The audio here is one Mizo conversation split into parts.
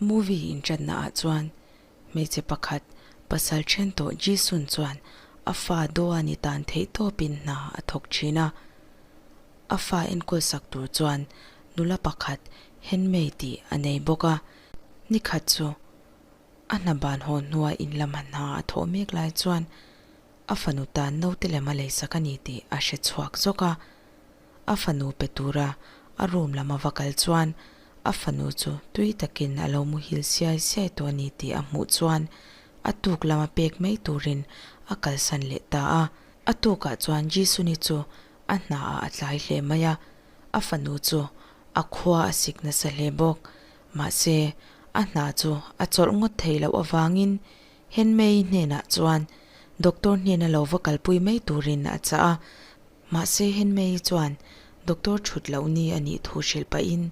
Movie inṭanna ah chuan hmeichhe pakhat pasal then tawh Ji-sun chuan a fa Doan-i tan theih tawpin hna a thawk thin a. A fa enkawl sak tur chuan nula pakhat Henmei tih a nei bawk a. Nikhat chu a hna ban haw hnua in lama hna a thawh mek lai chuan a fanu tan naute lem a leisak a ni tih a hre chhuak zawk a. A fanu pe tura a room lam a va kal chuan a fanu chu tui takin a lo muhil siai siai tawh a ni tih a hmuh chuan a tuk lama pek mai turin a kalsan leh ta a. A tukah chuan Jisuni chu a hnaah a tlai hle mai a, a fanu chu a khua a sik nasa hle bawk. Mahse, a hna chu a chawlh ngawt thei loh avangin Henmei hnenah chuan doctor hnena lo va kalpui mai turin a chah a. Mahse, Henmei chuan doctor thut loh ni a nih thu hrilh pahin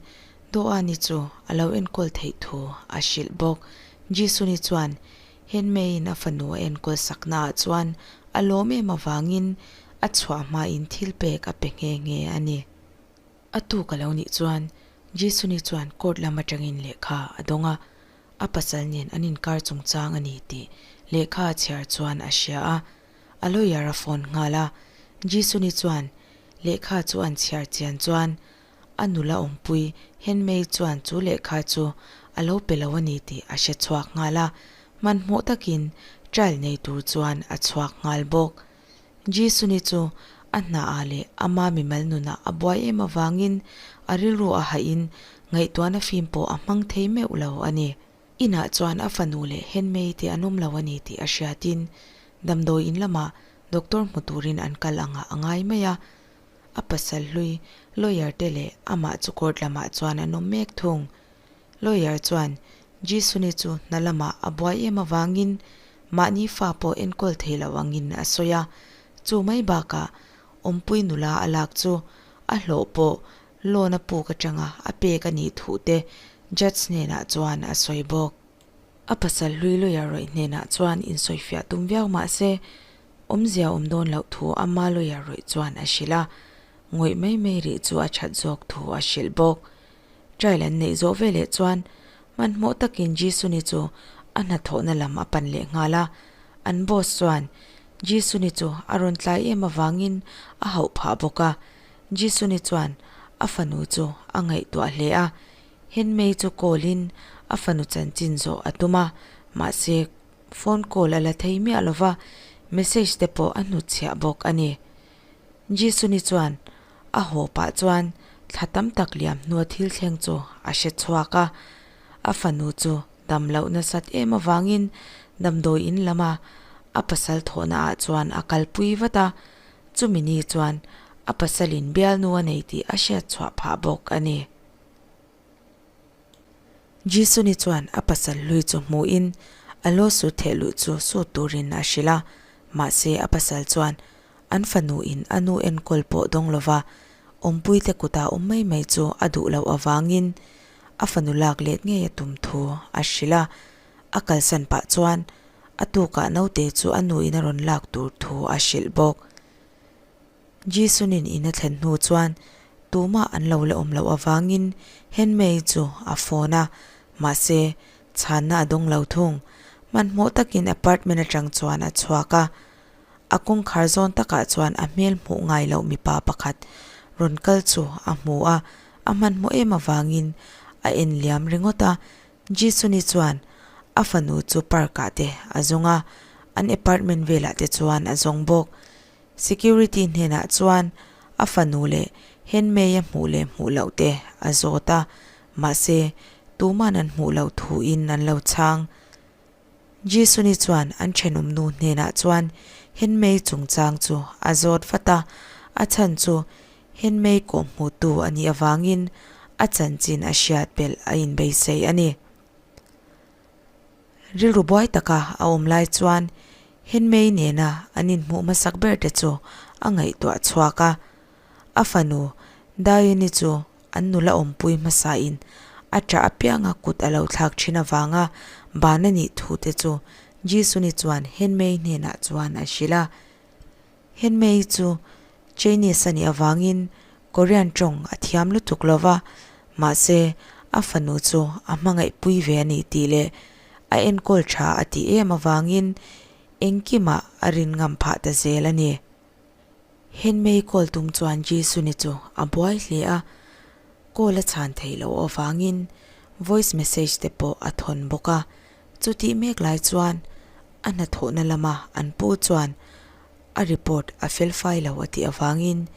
Doani chu a lo enkawl theih thu a hrilh bawk. Jisuni chuan Henmeiin a fanu a enkawl saknaah chuan a lawm em avangin a chhuah hmain thil pek a pe nghe nghe a ni. A tuk a lo nih chuan Jisuni chuan court lam atangin lehkha a dawng a, a pasal nen an inkar chungchang a ni tih lehkha a chhiar chuan a hria a, a lawyer a phone nghal a. Jisuni chuan lehkha chu an chhiar chian chuan a nula awmpui Henmei chuan chu lehkha chu a lo pe lo a ni tih a hre chhuak nghal a, hmanhmawh takin trial nei tur chuan a chhuak nghal bawk. Jisuni chu a hnaah leh ama mimal nunah a buai em avangin a rilru a hahin ngaihtuahna fim pawh a hmang thei meuh lo a ni. Inah chuan a fanu leh Henmei te an awm lo a ni tih a hriatin damdawi in lamah doctor hmu turin an kal angah a ngai mai a. A pasal hlui lawyer te leh amah chu court lamah chuan an awm mek thung. Lawyer chuan Jisuni chu hna lamah a buai em avangin mahni fa pawh enkawl thei lo angin a sawi a, chu mai bakah awmpui nula a lak chu a hlawh pawh loan a puk atanga a pek a nih thu te judge hnenah chuan a sawi bawk. A pasal hlui lawyer rawih hnenah chuan insawifiah tum viau mah se awmzia awm dawn loh thu ama lawyer rawih chuan a hrilh a, ngawih mai mai rih chu a that zawk thu a hrilh bawk. Trial an neih zawh veleh chuan hmanhmawh takin Jisuni chu a hnathawhna lam a pan leh nghal a, an boss chuan Jisuni chu a rawn tlai em avangin a hauh phah bawk a, Jisuni chuan a fanu chu a ngaihtuah hle a, Henmei chu call in a fanu chanchin zawh a tum a, mahse phone call a la thei miah lo va, message te pawh a hnutchhiah bawk a ni. Jisuni chuan a haw pah chuan thla tam tak liam hnua thil thleng chu a hre chhuak a, a fanu chu dam loh nasat em avangin damdawi in lama a pasal thawhna ah chuan a kalpui vat a, chumi ni chuan a pasalin bialnu a nei tih a hriat chhuah phah bawk a ni. Jisuni chuan a pasal hlui chu hmuhin a lawsuit theh luh chu sut turin a hrilh a, mahse a pasal chuan an fanu in a nu enkawl pawh dawng lova awmpuite kuta awm mai mai chu a duh loh avangin a fanu lak let ngei a tum thu a hrilh a, a kalsan pah chuan a tukah naute chu a nu in a rawn lak tur thu a hrilh bawk. Jisunin in a thlen hnu chuan tumah an lo la awm loh avangin Henmei chu a phone a, mahse chhanna a dawng lo thung. Hmanhmawh takin apartment atang chuan a chhuak a, a kawngkhar zawn takah chuan a hmel hmuh ngai loh mipa pakhat rawn kal chu a hmu a, a hmanhmawh em avangin a en liam ringawt a, Jisuni chuan a fanu chu park ah te a zawng a, an apartment velah te chuan a zawng bawk. Security hnenah chuan a fanu leh Henmei a hmuh leh hmuh loh te a zawt a, mahse tuman an hmuh loh thuin an lo chhang. Jisuni chuan an thenawm nu hnenah chuan Henmei chungchang chu a zawt vat a, a chhan chu Henmei kawhhmuhtu a nih avangin a chanchin a hriat belh a inbeisei a ni. Rilru buai taka a awm lai chuan Henmei nena an inhmuh hmasak ber te chu a ngaihtuah chhuak a. A fanu Dayuni chu an nula awmpui hmasain a ṭah apianga kut a lo thlak ṭhin avanga ban a nih thu te chu Jisuni chuan Henmei hnenah chuan a hrilh a. Henmei chu Chinese a nih avangin Korean ṭawng a thiam lutuk lo va, mahse a fanu chu a hmangaihpui ve a ni tih leh a enkawl tha a tih em avangin engkimah a rin ngam phah ta zel a ni. Henmei call tum chuan Jisuni chu a buai hle a, call a chhan theih loh avangin voice message te pawh a thawn bawk a, chutih mek lai chuan a hnathawhna lama an pu chuan a report a felfai lo a tih avangin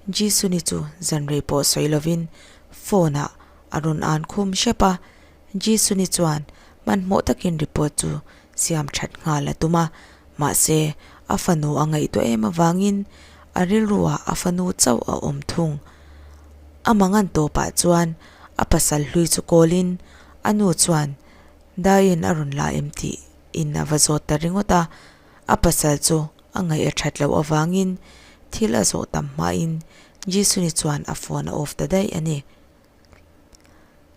Jisuni chu zanrei pawh sawi lovin phone ah a rawn an khum hrep a, Jisuni chuan hmanhmawh takin report chu siam that nghal a tum a, mahse a fanu a ngaihtuah em avangin a rilruah a fanu chauh a awm thung. A mangan tawpah chuan a pasal hlui chu kawlin a nu chuan Daiin a rawn la em tih in a va zawt ta ringawt a, a pasal chu a ngaih a that loh avangin thil a zawh tam hmain Jisuni chuan a phone a off ta daih a ni.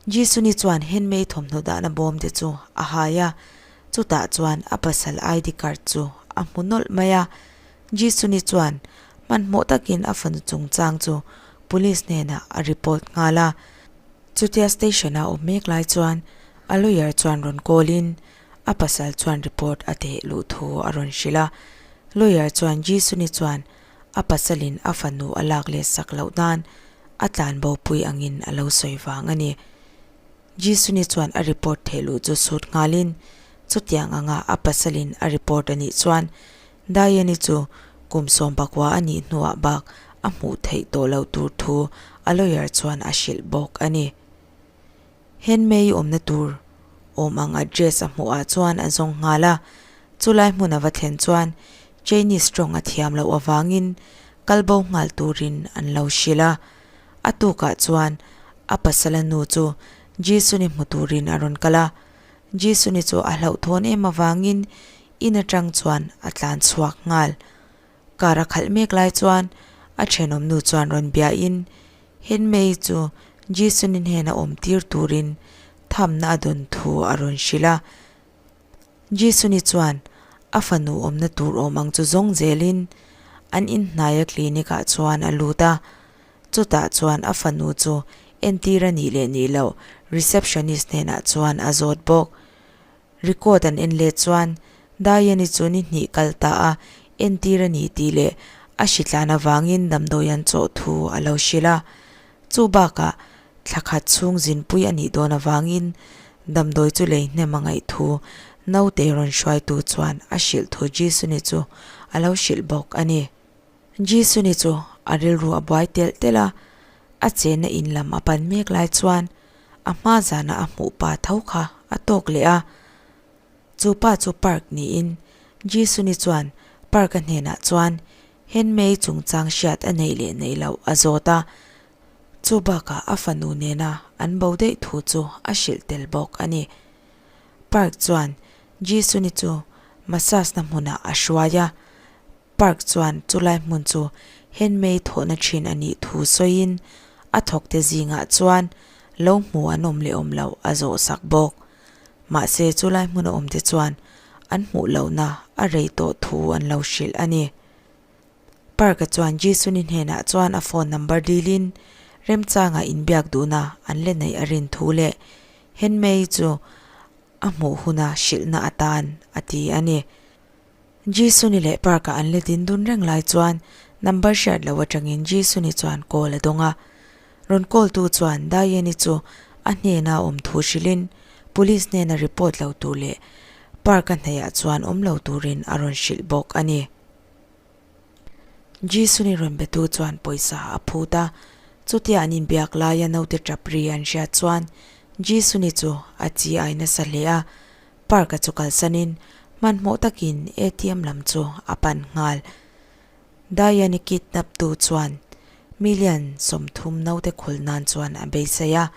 Jisuni chuan handmade thawmhnaw dahna bawm te chu a hai a, chutah chuan a pasal ID card chu a hmu nawlh mai a. Jisuni chuan hmanhmawh takin a fanu chungchang chu police hnenah a report nghal a. Chutia station a awm mek lai chuan a lawyer chuan rawn call in a pasal chuan report a teh luh thu a rawn hrilh a. Lawyer chuan Jisuni chuan a pasalin a fanu a lak leh sak loh nan a tlanbo pui angin a lo sawi vang a ni. Jisuni chuan a report theih luh chu sut nghalin chutiang anga a pasalin a report a nih chuan Diane-i chu kum 19 a nih hnuah bak a hmuh theih tawh loh tur thu a lawyer chuan a hrilh bawk a ni. Henmei awmna tur awm ang address a hmuh ah chuan a zawng nghal a, chulai hmun a va thlen chuan Chinese tawng a thiam loh avangin kal bo nghal turin an lo hrilh a. A tukah chuan a pasala nu chu Jisuni hmu turin a rawn kal a, Jisuni chu a hlauhthawn em avangin in atang chuan a tlan chhuak nghal. Car a khalh mek lai chuan a thenawm nu chuan rawn biahin Henmei chu Jisunin hnena awm tir turin thamna a dawn thu a rawn hrilh a. Jisuni chuan a fanu awmna tur awm ang chu zawng zelin an inhnaia clinic ah chuan a lut a. Chutah chuan a fanu chu entir a nih leh nih loh receptionist hnenah chuan a zawt bawk. Record an en let chuan Diane-i chu ni hnih kal ta a, entir a ni tih leh a hritlan avangin damdawi an chawh thu a lo hrilh a. Chu bakah thla khat chhung zinpui a nih dawn avangin damdawi chu lei hnem a ngaih thu naute rawn hruaitu chuan a hrilh thu Jisuni chu a lo hrilh bawk a ni. Jisuni chu a rilru a buai telh telh a, a chenna in lam a pan mek lai chuan a hma zana a hmuh pa tho kha a tawk leh a. Chu pa chu Park niin Jisuni chuan Park-a hnenah chuan Henmei chungchang hriat a neih leh neih loh a zawt a, chu bakah a fanu nena an bo daih thu chu a hrilh tel bawk a ni. Park chuan Jisuni chu massage na hmunah a hruai a, Park chuan chulai hmun chu Henmei thawhna thin a nih thu sawiin a thawkte zingah chuan lo hmu an awm leh awm loh a zawh sak bawk. Mahse chulai hmuna awmte chuan an hmuh lohna a rei tawh thu an lo hrilh a ni. Park-a chuan Jisuni hnenah chuan a phone number dilin remchanga inbiak duhna an la neih a rin thu leh Henmei chu a hmuh huna hrilhna atan a ti a ni. Jisuni leh Park-ah an la din dun reng lai chuan number hriat loh atangin Jisuni chuan call a dawng a. Rawn call tu chuan Diane-i chu a hnena awm thu hrilhin police hnena report lo tur leh Park-a hnaihah chuan awm lo turin a rawn hrilh bawk a ni. Jisuni rawn betu chuan pawisa a phut a, chutia an inbiak laia naute tap ri an hriat chuan Jisuni chu a chi ai nasa hle a. Park-a chu kalsanin hmanhmawh takin ATM lam chu a pan nghal. Diane-i kidnap tu chuan million 30 naute khul nan chuan a beisei a,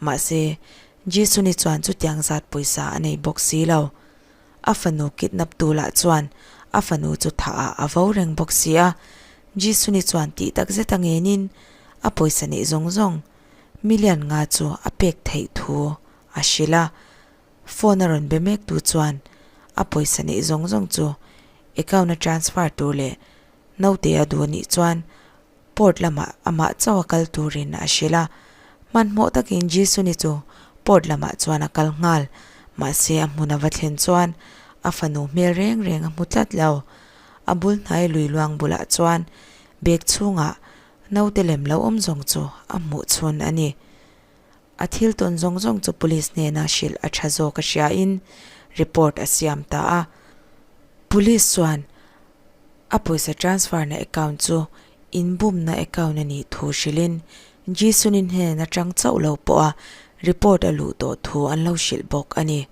mahse Jisuni chuan chutiang zat pawisa a nei bawk si lo. A fanu kidnap tu lah chuan a fanu chu thah ah a vo reng bawk si a, Jisuni chuan tih tak zet a ngenin a pawisa neih zawng zawng million nga chu a pek theih thu a hrilh a. Phone a rawn be mek tu chuan a pawisa neih zawng zawng chu account a transfer tur leh naute a duh anih chuan port lamah amah chauh a kal turin a hrilh a. Hmanhmawh takin Jisuni chu Port lamah chuan a kal nghal. Mahse a hmun a va thlen chuan a fanu hmel reng reng a hmu tlat lo. A bul hnai lui luang bulah chuan bag chhungah naute lem lo awm zawng chu a hmuh chhun a ni. A thil tawn zawng zawng chu police hnena hrilh a tha zawk a hriain report a siam ta a. Police chuan a pawisa transfer na account chu inbumna account a nih thu hrilhin Jisunin hnen atang chauh lo pawha report a luh tawh thu an lo hrilh bawk a ni.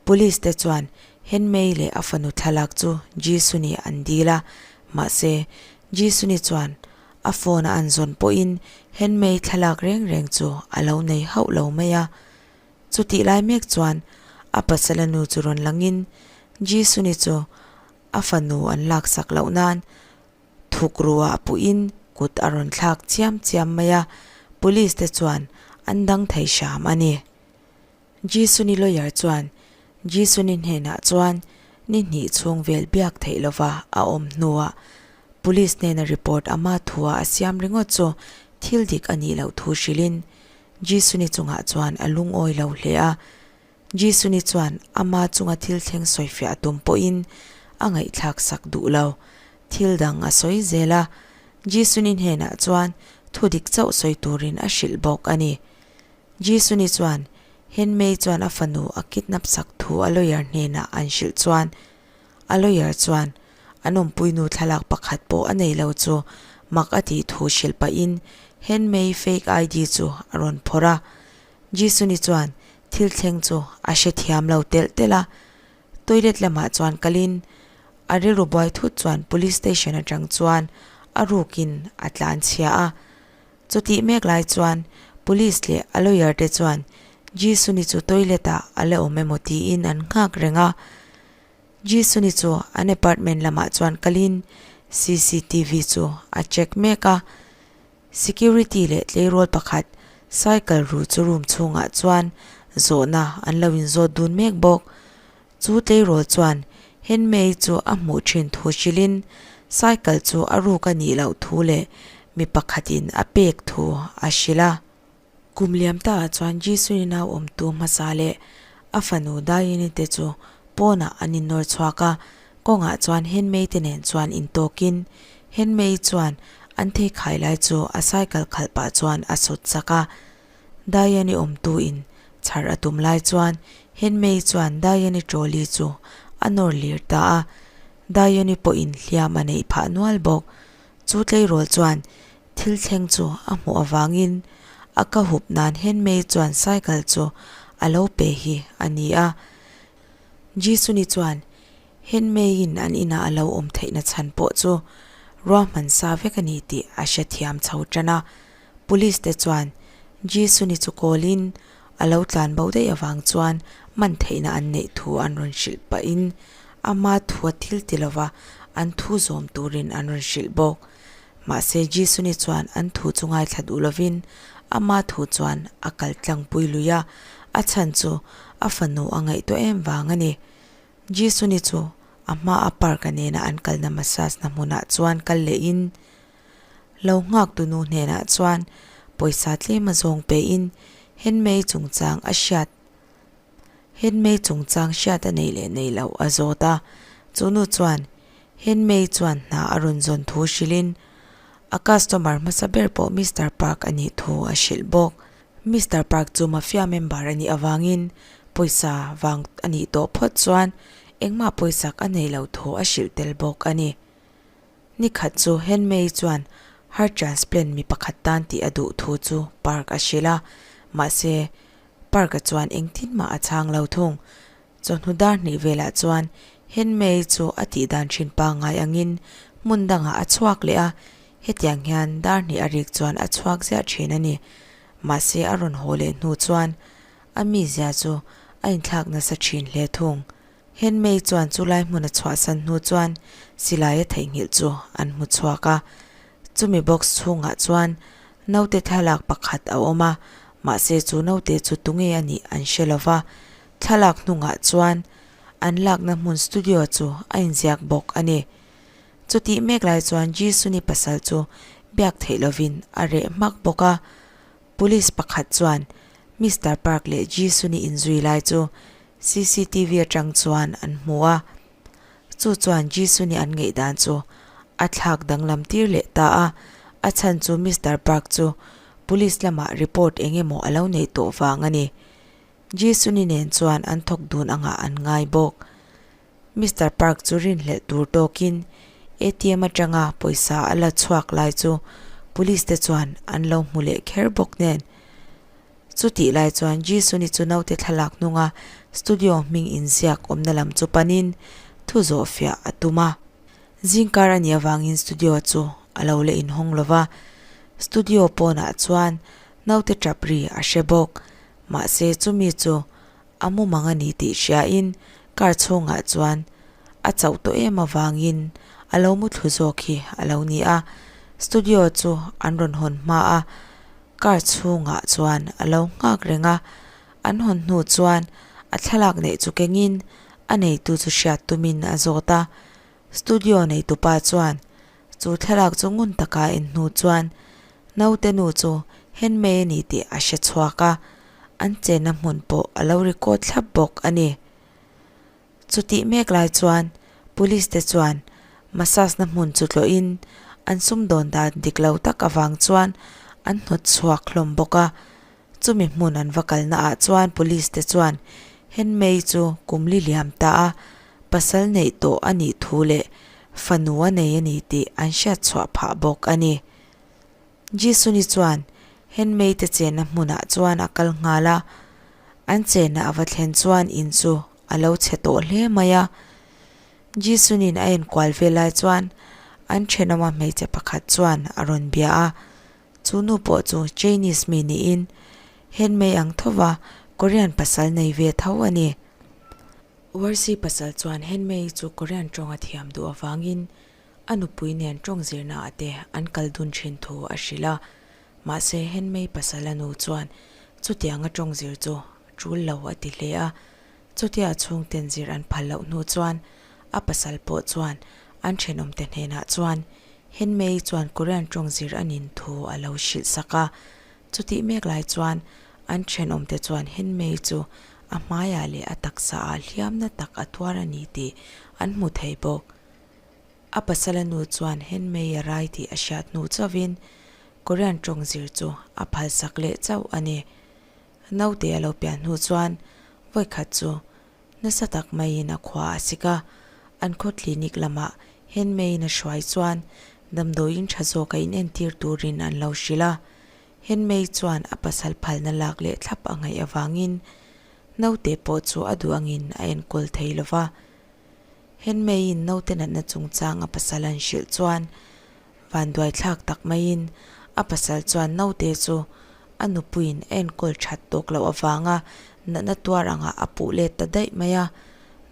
Police te chuan Henmei leh a fanu thlalak chu Jisuni an dil a, mahse Jisuni chuan a phone a an zawn pawhin Henmei thlalak reng reng chu a lo nei hauh lo mai a. Chutih lai mek chuan a pasala nu chu rawn langin Jisuni chu a fanu an laksak loh nan thuk ruah puhin kut a rawn thlak chiam chiam mai a, police te chuan an dang thei hram a ni. Jisuni lawyer chuan Jisuni hnenah chuan ni hnih chhung vel biak theih lova a awm hnuah police hnena report ama thua a siam ringawt chu thil dik a nih loh thu hrilhin Jisuni chungah chuan a lungawi lo hle a. Jisuni chuan ama chunga thil thleng sawifiah a tum pawhin a ngaihthlak sak duh lo. Thil dang a sawi zel a, Jisuni hnenah chuan thu dik chauh sawi turin a hrilh bawk a ni. Jisuni chuan Henmei chuan a fanu a kidnap sak thu a lawyer hnenah an hrilh chuan a lawyer chuan an awmpuinu thlalak pakhat pawh a nei lo chu mak a tih thu hrilh pahin Henmei fake ID chu a rawn phawrh a. Jisuni chuan thil thleng chu a hrethiam lo telh telh a, toilet lamah chuan kalin a rilru buai thut chuan police station atang chuan a rukin a tlanchhia a. Chutih mek lai chuan Police leh a lawyer te chuan Jisuni chu toilet ah a la awm emaw tiin an nghak reng a. Jisuni chu an apartment lamah chuan kalin cctv chu a check mek a. Security leh tleirawl pakhat cycle ru chu room chhungah chuan zawhna an lo inzawt dun mek bawk. Chu tleirawl chuan Henmei chu a hmuh thin thu hrilhin cycle chu a ruk a nih loh thu leh mi pakhatin a pek thu a hrilh a. Kum liam ta ah chuan Jisuni nau awmtu hmasa leh a fanu Dayini te chu pawnah an innawr chhuak a, kawngah chuan Henmei te nen chuan intawkin Henmei chuan an theikhai lai chu a cycle khalh pah chuan a sut chak a. Diane-i awmtu in chhar a tum lai chuan Henmei chuan Diane-i trolley chu a nawr lir ta a, Diane-i pawhin hliam a neih phah nual bawk. Chu tleirawl chuan thil thleng chu a hmuh avangin a ka hup nan Henmei chuan cycle chu a lo pe hi a ni a. Jisuni chuan Henmei-in an inah a lo awm theihna chhan pawh chu ruahman sa vek a ni tih a hrethiam chho tan a. Police te chuan Jisuni chu call-in a lo tlan bo daih avang chuan man theihna an neih thu an rawn hrilh pahin ama thua thil ti lova an thu zawm turin an rawn hrilh bawk. Mahse Jisuni chuan an thu chu ngaithla duh lovin ama thu chuan a kal tlangpui lui a, a chhan chu a fanu a ngaihtuah em vang a ni. Jisuni chu a hmaa park-a nena an kalna massage na hmunah chuan kal lehin Lo nghaktu nu hnenah chuan pawisa tlem a zawng pein Henmei chungchang a hriat Henmei chungchang hriat a neih leh neih loh a zawt a. Chu nu chuan Henmei chuan hna a rawn zawn thu hrilhin a customer hmasa ber pawh Mister Park a nih thu a hrilh bawk. Mister Park chu mafia member a nih avangin pawisa vang a nih tawh phawt chuan engmah pawisak a neih loh thu a hrilh tel bawk a ni. Ni khat chu Henmei chuan heart transplant mi pakhat tan tih a duh thu chu Park a hrilh a, mahse Park-a chuan engtin mah a chhang lo thung. Chawhnu dar hnih velah chuan Henmei chu a tih dan thin pangngai angin hmun dangah a chhuak leh a, hetiang hian dar hnih a rik chuan a chhuak ziah thin a ni. Mahse a rawn haw leh hnu chuan a mizia chu a inthlak nasa thin hle thung. Henmei chuan chulai hmun a chhuahsan hnu chuan silai a theihnghilh chu an hmu chhuak a. Chumi box chhungah chuan naute thlalak pakhat a awm a, mahse chu naute chu tunge a nih an hre lo va. Thlalak hnungah chuan an lakna hmun studio chu a inziak bawk a ni. Chutih mek lai chuan Jisuni pasal chu biak theih lovin a reh hmak bawk a. Police pakhat chuan. Mister Park leh Ji-sun-i inzui lai chu cctv atang chuan an hmu a. Chu chuan Ji-sun-i an ngaihdan chu a thlak danglam tir leh ta a, a chhan chu Mister Park chu police lamah report eng emaw a lo neih tawh vang a ni. Ji-sun-i nen chuan an thawk dun angah an ngai bawk. Mister Park chu rinhlelh tur tawkin ATM atanga pawisa a la chhuak lai chu police te chuan an lo hmu leh kher bawk nen. Chutih lai chuan Jisuni chu naute thlalak hnunga studio hming inziak awmna lam chu panin thu zawh fiah a tum a. Zingkar a nih avangin studio chu a lo la inhawng lo va, studio pawnah chuan naute tap ri a hre bawk. Mahse chumi chu a mumang a ni tih hriain car chhungah chuan a chauh tawh em avangin a lo muthlu zawk hi a lo ni a, studio chu an rawn hawn hma a, car chhungah chuan a lo nghak reng a, an hawn hnu chuan a thlalak neih chu kengin a neitu chu hriat tumin a zawt a, studio neitupa chuan chu thlalak chu ngun taka en hnu chuan naute nu chu handmade a ni tih a hre chhuak a, an chenna hmun pawh a lo record thlap bawk a ni. Chutih mek lai chuan police te chuan massage na hmun chu tlawhin an sumdawn dan dik lo tak avang chuan an hnawt chhuak hlawm bawk a. Chumi hmun an va kalna ah chuan police te chuan Henmei chu kum li liam ta a pasal neih tawh a nih thu leh fanu a nei a ni tih an hriat chhuah phah bawk a ni. Jisuni chuan Henmei te chenna hmunah chuan a kal nghal a, an chenna a va thlen chuan in chu a lo chhe tawh hle mai a. Jisunin a enkual vel lai chuan an thenawma hmeichhe pakhat chuan a rawn bia a, chu nu pawh chu Chinese mi niin Henmei ang thova Korean pasal nei ve tho a ni. Warsi pasal chuan Henmei chu Korean tawng a thiam duh avangin A nupui nen tawng zirna ah te an kal dun thin thu a hrilh a, mahse Henmei pasal a nu chuan chutianga tawng zir chu tul lo a ti hle a, chutia a chhungten zir an phal loh hnu chuan a pasal pawh chuan an thenawmte hnenah chuan Henmei chuan Korean tawng zir a nin thu a lo hrilh sak a, chutih mek lai chuan an thenawmte chuan Henmei chu a hmaiah leh a taksa ah hliamna tak a tuar a ni tih an hmu thei bawk. A pasala nu chuan Henmei a rai tih a hriat hnu chauhin Korean tawng zir chu a phalsak leh chauh a ni. Naute a lo pian hnu chuan vawikhat chu nasa tak maiin a khua a sik a, an khaw clinic lamah Henmeiin a hruai chuan damdawiin tha zawk a inentir turin an lo hrilh a. Henmei chuan a pasal phalna lak leh thlap a ngaih avangin naute pawh chu a duh angin a enkawl thei lova. Henmeiin naute natna chungchang a pasal an hrilh chuan vanduai thlak tak maiin a pasal chuan naute chu a nupuiin a enkawl that tawk loh avanga natna tuar angah a puh let ta daih mai a,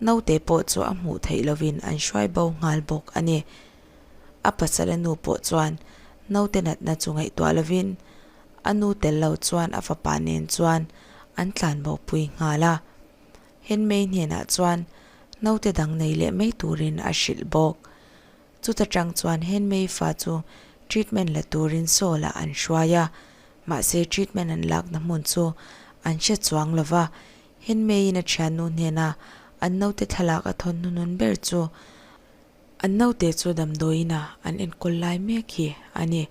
naute pawh chu a hmuh theih lovin an hruai bo nghal bawk a ni. A pasal a nu pawh chuan naute natna chu ngaihtuah lovin a nu tel lo chuan a fapa nen chuan an tlanbopui nghal a. Henmei hnenah chuan naute dang nei leh mai turin a hrilh bawk. Chuta tang chuan Henmei fa chu treatment la turin Seoul-ah an hruai a, mahse treatment an lakna hmun chu an hre chuang lo va. Henmeiin a thiannu hnena an naute thlalak a thawn hnunun ber chu an naute chu damdawiinah an enkawl lai mek hi a ni.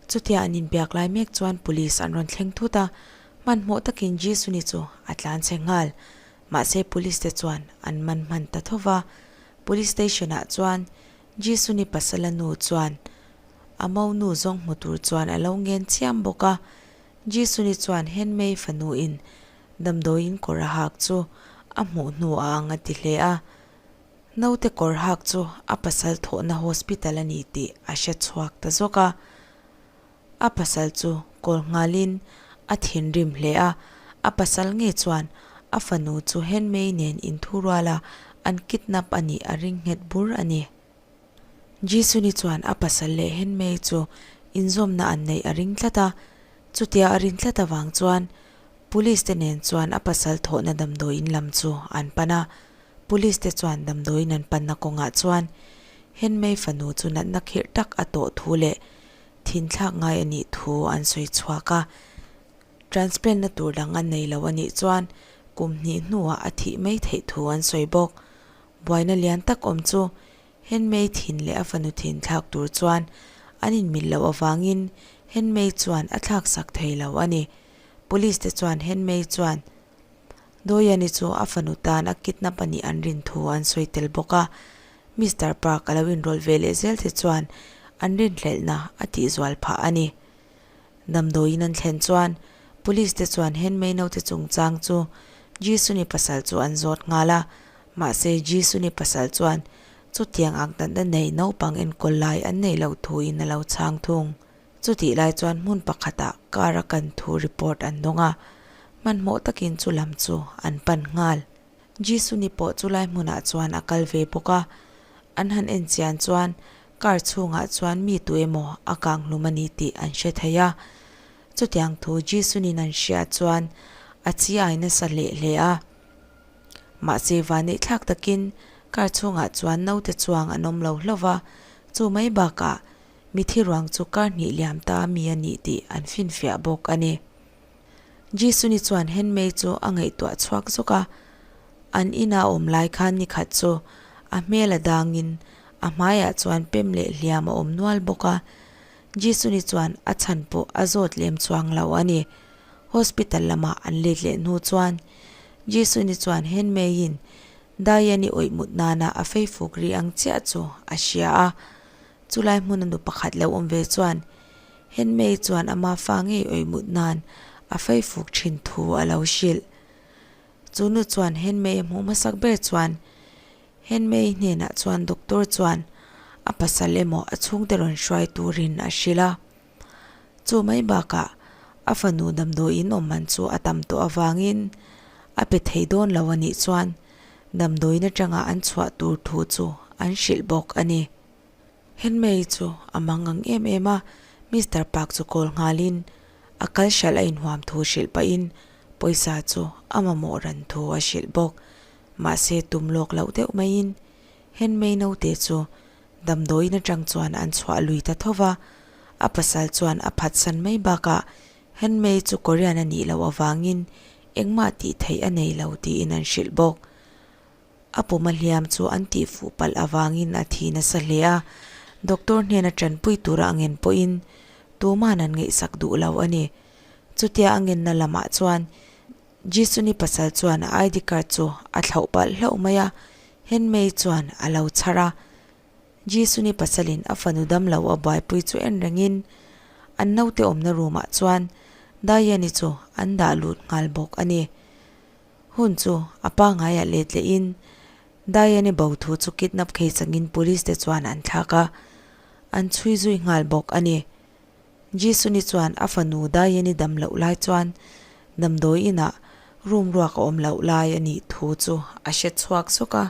Chutia an inbiak lai mek chuan police an rawn thleng thut a, hmanhmawh takin Jisuni chu a tlan chhe nghal. Mahse police te chuan an man hman ta tho va, police station ah chuan Jisuni pasala nu chuan a monu zawng hmu tur chuan a lo ngen chiam bawk a. Jisuni chuan Henmei fanu in damdawiin kawr a hak chu a hmuh hnu a ang a ti hle a. Naute kawr hak chu a pasal thawhna hospital a ni tih a hre chhuak ta zawk a. A pasal chu kawl nghalin a thinrim hle a, a pasal nge chuan a fanu chu Henmei nen inthuruala an kidnap a nih a ring nghet bur a ni. Jisuni chuan a pasal leh Henmei chu inzawmna an neih a ring tlat a, chutia a rin tlat avang chuan Police te nen chuan a pasal thawhna damdawiin lam chu an pan a, Police te chuan damdawiin an panna kawngah chuan Henmei fanu chu natna khirh tak a tawh thu leh thinthlak ngai a nih thu an sawi chhuak a. Transplant na tur dang an nei lo a nih chuan kum hnih hnuah a thih mai theih thu an sawi bawk. Buaina lian tak awm chu Henmei thin leh a fanu thin thlak tur chuan an inmil loh avangin Henmei chuan a thlak sak thei lo a ni. Police te chuan Henmei chuan Doyani chu a fanu tan a kidnap a nih an rin thu an sawi tel bawk a. Mister Park a lo inrawlh ve leh zel te chuan an rinhlelhna a tihzual phah a ni. Damdawiin an thlen chuan Police te chuan Henmei naute chungchang chu Jisuni pasal chu an zawt nghal a, mahse Jisuni pasal chuan chutiang ang natna nei naupang enkawl lai an neih loh thuin a lo chhang thung. Chutih lai chuan hmun pakhatah car a kan thu report an dawng a, hmanhmawh takin chu lam chu an pan nghal. Jisuni pawh chulai hmunah chuan a kal ve bawk a, an han en chian chuan car chhungah chuan mi tu emaw a kang hlum a ni tih an hre thei a. Chutiang thu Jisunin an hriat chuan a chi ai nasa hleh hle a. Mahse vanneih thlak takin car chhungah chuan naute chuang an awm lo hlauh va, chu mai bakah mithi ruang chu car hnih liam ta mi a nih tih an finfiah bawk a ni. Jisuni chuan Henmei chu a ngaihtuah chhuak zawk a, an ina a awm lai khan nikhat chu a hmel a dangin a hmaiah chuan pem leh hliam a awm nual bawk a, Jisuni chuan a chhan pawh a zawt lem chuang lo a ni. Hospital lamah an let leh hnu chuan Jisuni chuan Henmeiin Diane-i awih mut nana a fei fuk ri ang chiah chu a hria a, chulai hmuna nu pakhat lo awm ve chuan Henmei chuan ama fa ngei awih mut nan a fei fuk thin thu a lo hrilh. Chu nu chuan Henmei a hmuh hmasak ber chuan Henmei hnenah chuan doctor chuan a pasal emaw a chhungte rawn hruai turin a hrilh a. Chu mai bakah a fanu damdawiin awm man chu a tam tawh avangin a pe thei dawn lo a nih chuan damdawiin atanga an chhuah tur thu chu an hrilh bawk a ni. Henmei chu a mang ang em em a, Mister Park chu call nghalin a kal hralh a inhuam thu hrilh pahin pawisa chu a mamawh ran thu a hrilh bawk. Mahse tum lawk loh deuh maiin Henmei naute chu damdawiin atang chuan an chhuah lui ta tho va, a pasal chuan a phatsan mai bakah Henmei chu Korean a nih loh avangin engmah tih theih a nei lo tiin an hrilh bawk. A puma hliam chu an tih fuh palh avangin a thi nasa hle a, doctor hnena tanpui tura a ngen pawhin tuman an ngaihsak duh lo a ni. Chutia a ngenna lamah chuan Jisuni pasal chuan a ID card chu a thlauh palh hlauh mai a, Henmei chuan a lo chhar a. Jisuni pasalin a fanu damlo a buaipui chu en rengin an naute awmna room ah chuan Diane-i chu an dah lut nghal bawk a ni. Hun chu a pangaiah let lehin Diane-i bo thu chu kidnap khei changin police te chuan an thlak a, an chhui zui nghal bawk a ni. Jisuni chuan a fanu Diane-i dam loh lai chuan damdawi inah room ruak a awm loh lai a nih thu chu a hre chhuak zawk a.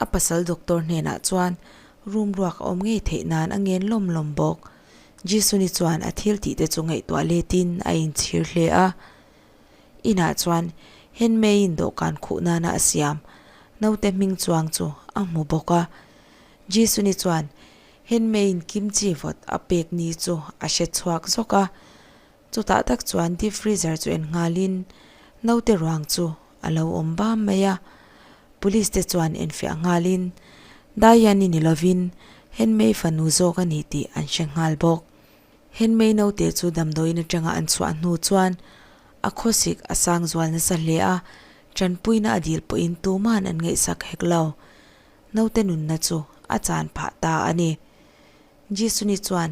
A pasal doctor hnenah chuan room ruak a awm ngei theih nan a ngen lawm lawm bawk. Jisuni chuan a thil tih te chu ngaihtuah letin a inchhir hle a. Inah chuan Henmeiin dawhkan khuh nana a siam naute hming chuang chu a hmu bawk a. Jisuni chuan Henmeiin kimchi vawt a pek ni chu a hre chhuak zawk a. Chutah tak chuan deep freezer chu en nghalin naute ruang chu a lo awm bam mai a. Police te chuan enfiah nghalin Diane-i ni lovin Henmei fanu zawk a ni tih an hre nghal bawk. Henmei naute chu damdawiin atanga an chhuah hnu chuan a khawsik a sang zual nasa hle a, tanpuina a dil pawhin tuman an ngaihsak hek lo. Naute nunna chu a chan phah ta a ni. Jisuni chuan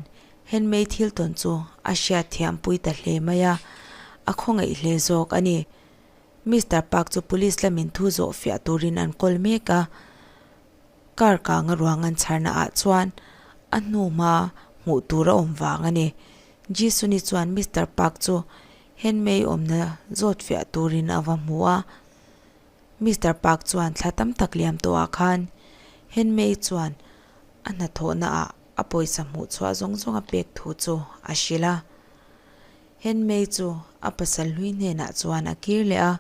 Henmei thil tawn chu a hriat thiampui ta hle mai a, a khawngaih hle zawk a ni. Mister Park chu police lamin thu zawh fiah turin an kawl mek a. Car kanga ruang an chharna ah chuan a hnu hma hmuh tur a awm vang a ni. Jisuni chuan Mister Park chu Henmei awmna zawt fiah turin a va hmu a. Mister Park chuan thla tam tak liam tawhah khan Henmei chuan a hnathawhna ah a pawisa hmuh chhuah zawng zawng a pek thu chu a hrilh a. Henmei chu a pasal hlui hnenah chuan a kir leh a.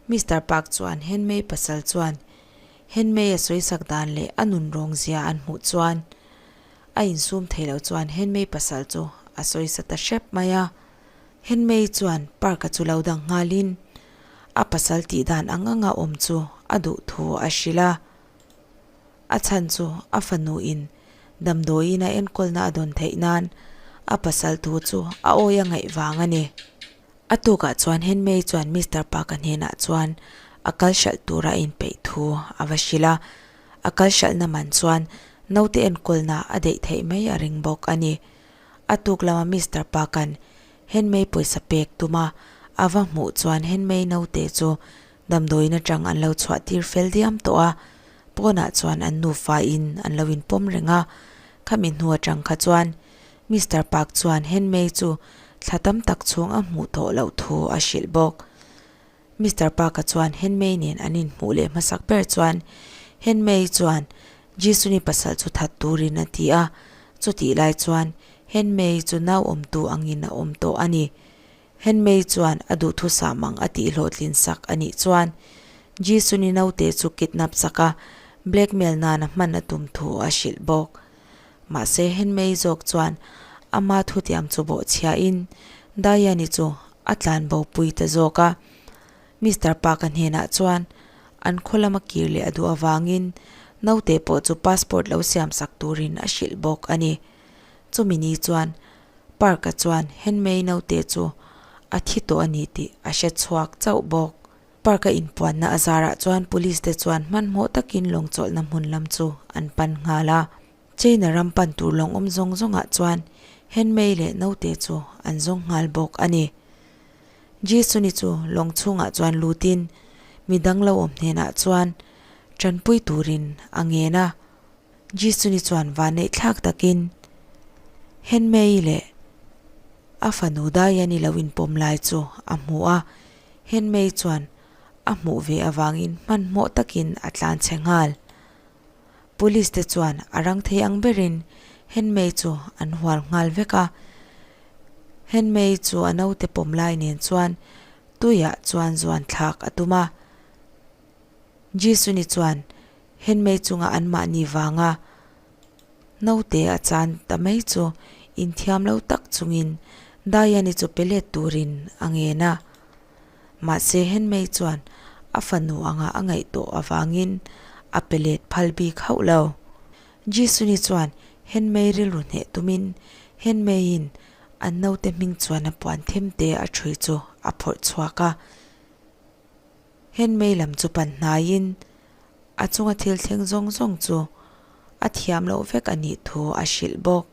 Mister Park chuan Henmei pasal chuan Henmei a sawisak dan leh a nun rawng zia an hmuh chuan a insum thei lo chuan Henmei pasal chu a sawisa ta hrep mai a. Henmei chuan Park-a chu lo dang nghalin a pasal tih dan ang anga awm chu a duh thu a hrilh a. A chhan chu a fanu in damdawiin a enkawlna a dawn theih nan a pasal thu chu a awi a ngaih vang a ni. A tukah chuan Henmei chuan Mister Park-a hnenah chuan a kal hralh tura a inpeih thu a va hrilh a. A kal hralhna man chuan naute enkawlna a deih theih mai a ring bawk a ni. A tuk lama Mister Park-a'n Henmei pawisa pek tuma a va hmuh chuan Henmei naute chu damdawiin atang an lo chhuah tir fel diam tawh a, pawnah chuan an nufa in an lo inpawm reng a. Khami hnu atang kha chuan Mister Park chuan Henmei chu thla tam tak chhung a hmuh tawh loh thu a hrilh bawk. Mister Park-a chuan Henmei nen an inhmuh leh hmasak ber chuan Henmei chuan Jisuni pasal chu that turin a ti a, chutih lai chuan Henmei chu nau awmtu angin a awm tawh a ni. Henmei chuan a duhthusam ang a tih hlawhtlin sak a nih chuan Jisuni naute chu kidnap sak a, blackmail nana hman a tum thu a hrilh bawk. Mahse Henmei zawk chuan ama thutiam chu bawhchhiahin Diane-i chu a tlanbo pui ta zawk a. Mister Park-a hnenah chuan an khaw lama kir leh a duh avangin naute pawh chu passport lo siam sak turin a hrilh bawk a ni. Chumi ni chuan Park-a chuan Henmei naute chu a thi tawh a ni tih a hre chhuak chauh bawk. Park-a inpuanna a zarah chuan police te chuan hmanhmawh takin lawng chawlhna hmun lam chu an pan nghal a. China ram pan tur lawng awm zawng zawngah chuan Henmei leh naute chu an zawng nghal bawk a ni. Jisuni chu lawng chhungah chuan lutin mi dang lo awm hnenah chuan tanpui turin a ngen a. Jisuni chuan vanneih thlak takin Henmei leh a fanu Dayani lo inpawm lai chu a hmu a. Henmei chuan a hmuh ve avangin hmanhmawh takin a tlan chhe nghal. Police te chuan a rang thei ang berin Henmei chu an hual nghal vek a. Henmei chu a naute pawm lai nen chuan tuiah chuan zuan thlak a tum a. Jisuni chuan Henmei chunga anmahni vanga naute a chan ta mai chu inthiam lo tak chungin Dayani chu pe let turin a ngen a. Mahse Henmei chuan a fanu anga a ngaih tawh avangin a pe let phal bik hauh lo. Jisuni chuan Henmei rilru hneh tumin Henmeiin an naute hming chuan a puan them te a ṭhui chu a phawrh chhuak a. Henmei lam chu pan hnaiin a chunga thil thleng zawng zawng chu a thiam loh vek a nih thu a hrilh bawk.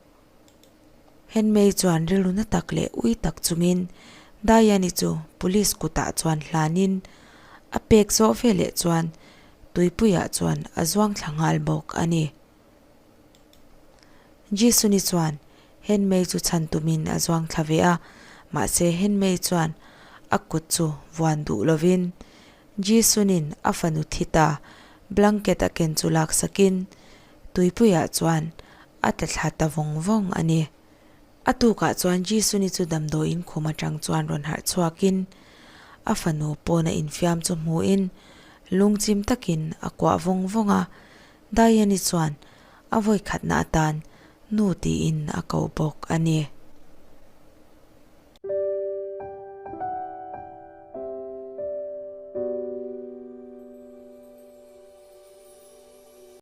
Henmei chuan rilru na tak leh ui tak chungin Dayani chu police kutah chuan hlanin a pek zawh veleh chuan tuipuiah chuan a zuang thla nghal bawk a ni. Jisuni chuan Henmei chu chhan tumin a zuang thla ve a, mahse Henmei chuan a kut chu vuan duh lovin Jisunin a fanu thi ta blanket a ken chu laksakin tuipuiah chuan a tla thla ta vawng vawng a ni. A tukah chuan Jisuni chu damdawiin khum atang chuan rawn harh chhuakin a fanu pawna infiam chu hmuhin lungchim takin a kuah vawng vawng a, Diane-i chuan a vawikhatna atan nu tiin a ko bawk a ni.